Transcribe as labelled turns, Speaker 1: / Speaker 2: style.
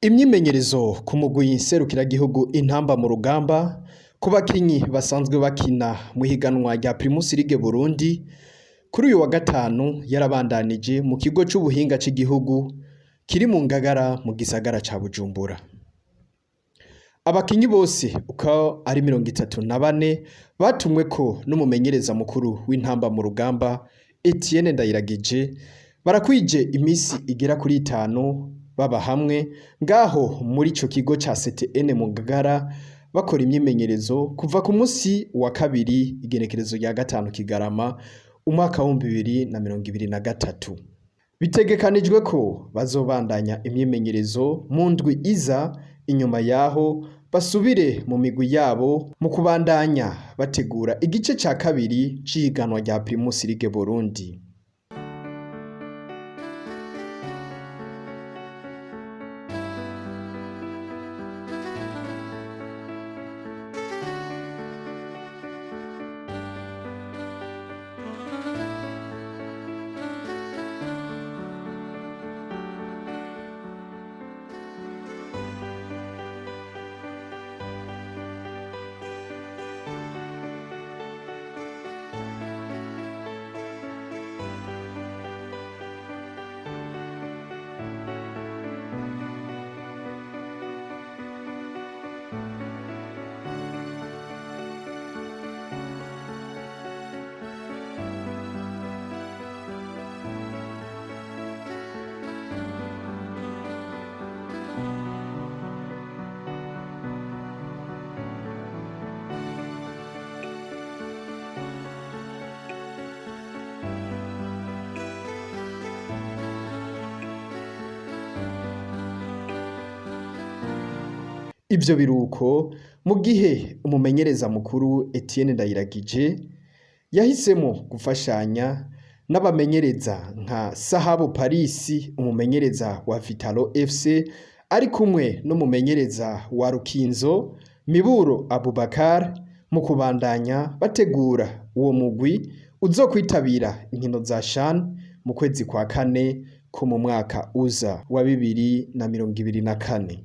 Speaker 1: Imyimenyerezo ku mugwi nserukiragihugu Intamba mu rugamba ku bakinyi basanzwe bakina mw'ihiganwa rya Primus League Burundi kuri uyu wa gatanu yarabandanije mu kigo c'ubuhinga c'igihugu kiri mu Ngagara mu gisagara ca Bujumbura. Abakinyi bose uko ari 34 batumweko n'umumenyereza mukuru w'Intamba mu rugamba Etienne Ndayiragije barakwije imisi igera kuri itanu baba hamwe ngaho muri ico kigo ca CTN mu Ngagara bakora imyimenyerezo kuva ku musi wa kabiri igenekerezo rya 5 Kigarama umwaka w'2023. Bitegekanijwe ko bazobandanya imyimenyerezo mu ndwi iza inyuma yaho basubire mu migwi yabo mu kubandanya bategura igice ca kabiri c'ihiganwa rya Primus League Burundi. Ivyo biruko mu gihe umumenyereza mukuru Etienne Ndayiragije yahisemo gufashanya n'abamenyereza nka Sahabu Paris umumenyereza wa Vitalo FC ari kumwe n'umumenyereza wa Rukinzo Miburo Abubakar mu kubandanya bategura uwo mugwi uzokwitabira inkino za CHAN mu kwezi kwa kane ko mu mwaka uza wa 2024.